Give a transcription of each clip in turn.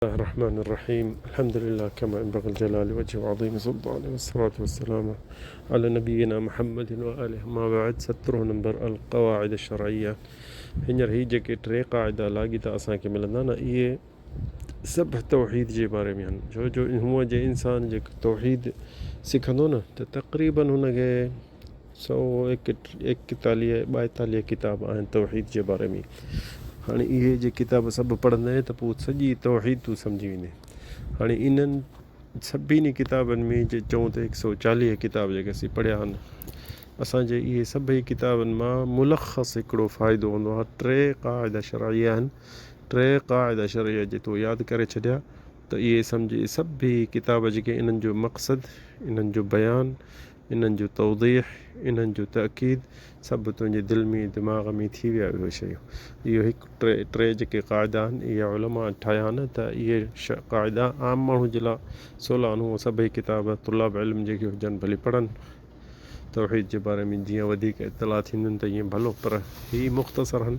الله الرحمن الرحيم الحمد لله كما ينبغي الجلال وجهه وعظيم سلطانه والصلاة والسلام على نبينا محمد وآله ما بعد سترهون نمبر القواعد الشرعيه هينئر هي جيڪي ٽي قاعدا لاڳيتا اسان کي ملندا نه اهي سڀ توحيد جي باري ۾ آهن ڇو جو هونء جي انسان جيڪو توحيد سکندو نه ته تقريبن هن کي سو ايڪيتاليهه ٻائيتاليهه ڪتاب آهن توحيد جي باري ۾ هاڻي اهي جي ڪتاب سڀ پڙهندين ته پوء سڄي توحيد تون سمجهي ويندين هاڻي انهن سڀني ڪتابن ۾ جي چئون ته هڪ سو 40 ڪتاب جيڪي اسين پڙهيا آهن اسان جي اهي سڀئي ڪتابن مان ملخص هڪڙو فائدو هوندو آهي ٽي قاعده شرعيه آهن ٽي قاعده شرعيه جي تو ياد ڪري ڇڏيا ته اهي سمجهي سڀئي ڪتاب جيڪي انهن جو مقصد انهن جو بيان انهن جو توضيح، انهن جو تاڪيد سڀ تنهنجي دل ۾ دماغ ۾ ٿي ويا اهي شيون. اهو هڪ ٽي ٽي جيڪي قاعدا آهن اهي علماء ٺاهيا آهن ته اهي قاعدا عام ماڻهو جي لاء سولا آهن هونء سڀئي ڪتاب طلاب علم جيڪي هجن ڀلي پڙهن توحيد جي باري ۾ جيئن وڌيڪ اطلاع ٿيندن ته ائين ڀلو پر هي مختصر آهن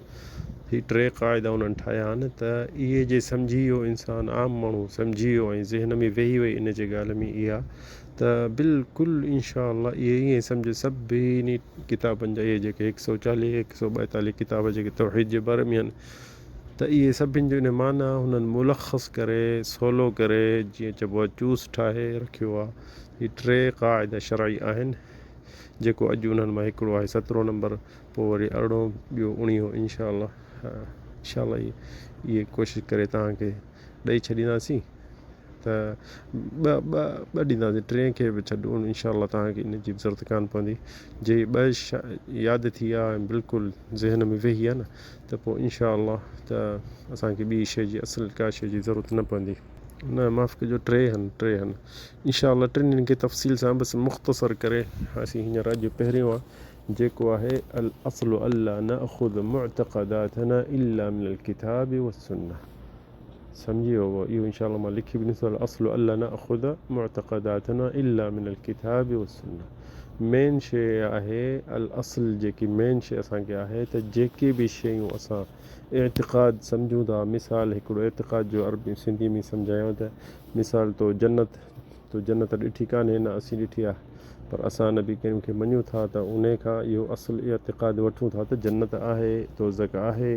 هي ٽي قاعدا انهن ٺاهيا آهن ته اهي جي سمجهي ويو انسان عام ماڻهو سمجهي ويو ۽ ذهن ۾ ويهي وئي ان جي ڳالهه ۾ اها ته بلڪل انشاء الله اهي ائين سمجهه سڀني ڪتابن جا اهي جيڪي هڪ سو 40 هڪ سو 42 ڪتاب جيڪي توحيد جي باري ۾ آهن ته اهي سڀن جو ان معنيٰ هنن ملخص ڪري سولو ڪري جيئن چئبو آهي چوس ٺاهي رکيو آهي هي ٽي قاعده شرعي آهن جيڪو اڄ انهن مان هڪڙو آهي سترهون نمبر پوء وري ارڙهون ٻيو اڻيهون انشاء الله انشاء الله اهي ڪوشش ڪري توهان کي ڏئي ڇڏينداسين ته ٻه ٻه ٻه ڏينداسين ٽئين کي به ڇڏ انشاء الله توهان کي ان جي به ضرورت ڪانه پوندي جي ٻه ياد ٿي ويا ۽ بلڪل ذهن ۾ ويهي ويا نه ته پوء انشاء الله ته اسان کي ٻي شيء جي اصل ڪا شيء جي ضرورت نه پوندي. نه معاف ڪجو ٽي هن ٽي هن انشاء الله ٽنهي کي تفصيل سان بس مختصر ڪري اسين هينئر اڄ پهريون آ جيڪو آهي الاصل الا ناخذ معتقداتنا الا من الڪتاب والسنه سمجهي ويو اهو انشاء الله مان لکي به ڏيندس الاصل الا ناخذ معتقداتنا الا من الڪتاب والسنه مين شي آهي الاصل جيڪي مين شي اسان کي آهي ته جيڪي به شيون اسان اعتقاد سمجهون ٿا مثال هڪڙو اعتقاد جو عربي سنڌي ۾ سمجهايان ته مثال تو جنت تو جنت ڏٺي ڪانهي نه اسين ڏٺي آهي پر اسان نبي ڪريم کي مڃون ٿا ته انهي کان اهو اصل اعتقاد وٺون ٿا ته جنت آهي، دوزخ آهي،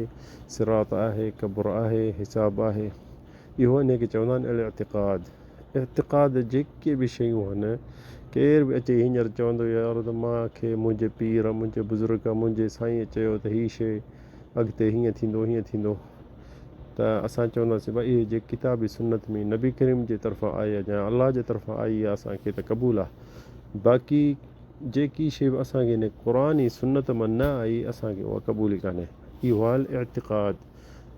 صراط آهي، قبر آهي، حساب آهي. اهو انهي کي چوندا آهن الاعتقاد. اعتقاد جيڪي به شيون آهن ڪير به اچي هينئر چوندو يار ته مان کي منهنجي پير منهنجي بزرگ منهنجي سائينء چيو ته هي شيء اڳتي هيئن ٿيندو هيئن ٿيندو. ته اسان چونداسين ڀائي اهي جيڪي ڪتاب سنت ۾ نبي ڪريم جي طرفان آئي آهي يا الله جي طرفان آئي آهي اسان کي ته قبول آهي باقي جيڪي شيء به اسان کي هن قرآن ۽ سنت مان نه آئي اسان کي اها قبول ئي ڪانهي. اهو آهي الاعتقاد.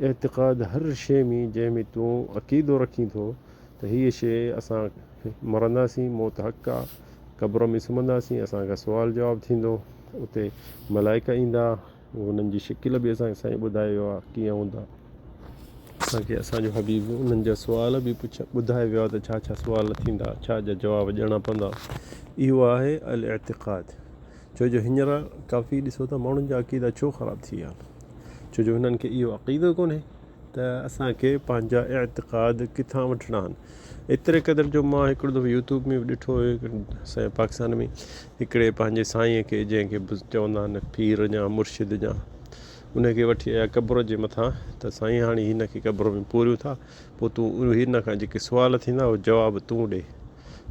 اعتقاد هر شيء ۾ جنهن ۾ تون عقيدو رکين ٿو ته هيء شيء اسان مرنداسين موت حق آهي قبر ۾ سمهنداسين اسان کان سوال جواب ٿيندو اتي ملائڪ ايندا انهن جي شڪل به اسان کي سائين ٻڌائي ويو آهي ڪيئن هوندا. اسان کي اسان جو حبيب انهن جا سوال به پڇ ٻڌائي ويو آهي ته ڇا ڇا سوال ٿيندا ڇا جا جواب ڏيڻا پوندا. اهو آهي الاعتقاد. ڇو جو هينئر ڪافي ڏسو ته ماڻهن جا عقيدا ڇو خراب ٿي ويا آهن ڇو جو هنن کي اهو عقيدو ڪونهي ته اسان کي پنهنجا اعتقاد ڪٿان وٺڻا آهن. ايتري قدر جو مان هڪڙو دفعو يوٽيوب ۾ به ڏٺو هيو اسان جي پاڪستان ۾ هڪڙي پنهنجي سائينء کي جنهن کي به چوندا آهن پير يا مرشد يا ان کي وٺي آيا قبر جي مٿان ته سائين هاڻي هن کي قبر ۾ پوريون ٿا پوء تون هن کان جيڪي سوال ٿيندا اهي جواب تون ڏي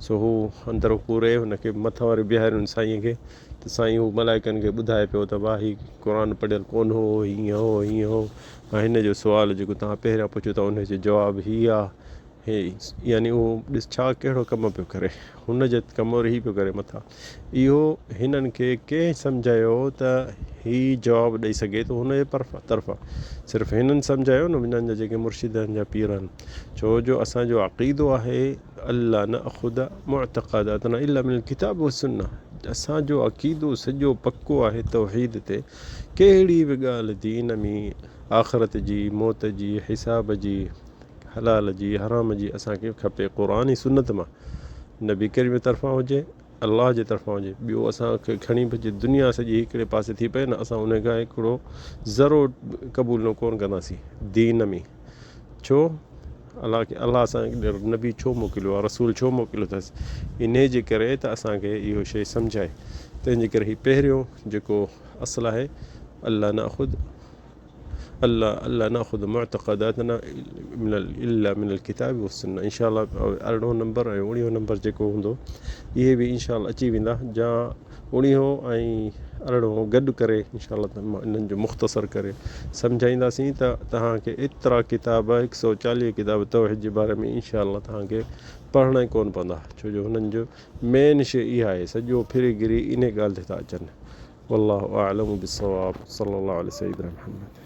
سو هو اندر پوري هن کي مٿان وري بيهاريون سائينء کي ته سائين هو ملائڪن کي ٻڌائي پيو ته واهه هي قرآن پڙهيل ڪونه هو هيئن هو هيئن هو ۽ هن جو سوال جيڪو توهان پهريان پڇيو ٿا ان جو جواب هي آهي هي يعني اهو ڏس ڇا ڪهڙو ڪم پيو ڪري هن جي ڪم وري هي پيو ڪري مٿان اهو هنن کي ڪنهن سمجهايو ته هي جواب ڏئي سگهي ٿو هن جي طرفان صرف هنن سمجهايو نه هنن جا جيڪي مرشد آهن يا پير آهن ڇو جو اسان جو عقيدو آهي الا ناخذ معتقداتنا الا من الڪتاب والسنه اسان جو عقيدو سڄو پڪو آهي توحيد تي ڪهڙي به ڳالهه دين ۾ آخرت جي موت جي حساب جي حلال جي حرام جي اسان کي کپي قرآن ۽ سنت مان نبي ڪريم جي طرفان هجي الله جي طرفان هجي ٻيو اسان کي کڻي به دنيا سڄي هڪڙي پاسي ٿي پئي نه اسان ان کان هڪڙو ذرو قبول نه ڪون ڪنداسين دين ۾ ڇو الله کي الله اسان کي نبي ڇو موڪليو آهي رسول ڇو موڪليو اٿس انهي جي ڪري ته اسان کي اهو شيء سمجهائي تنهن جي ڪري هي پهريون جيڪو اصل آهي الله ناخذ الله الله ناخذ معتقداتنا من الا من الكتاب والسنه ان شاء الله ارڙهون نمبر ۽ اوڻيهون نمبر جيڪو هوندو اهي به ان شاء الله اچي ويندا جا اوڻيهون ۽ ارڙهون گڏ ڪري ان شاء الله انهن جو مختصر ڪري سمجهائينداسين ته توهان کي ايترا ڪتاب هڪ سو چاليهه ڪتاب توحيد جي باري ۾ ان شاء الله توهان کي پڙهڻا ئي ڪونه پوندا ڇو جو هنن جو مين شي اها آهي سڄو ڦري گري انهي ڳالهه تي ٿا اچن والله اعلم بالصواب صلي الله علي سيدنا محمد.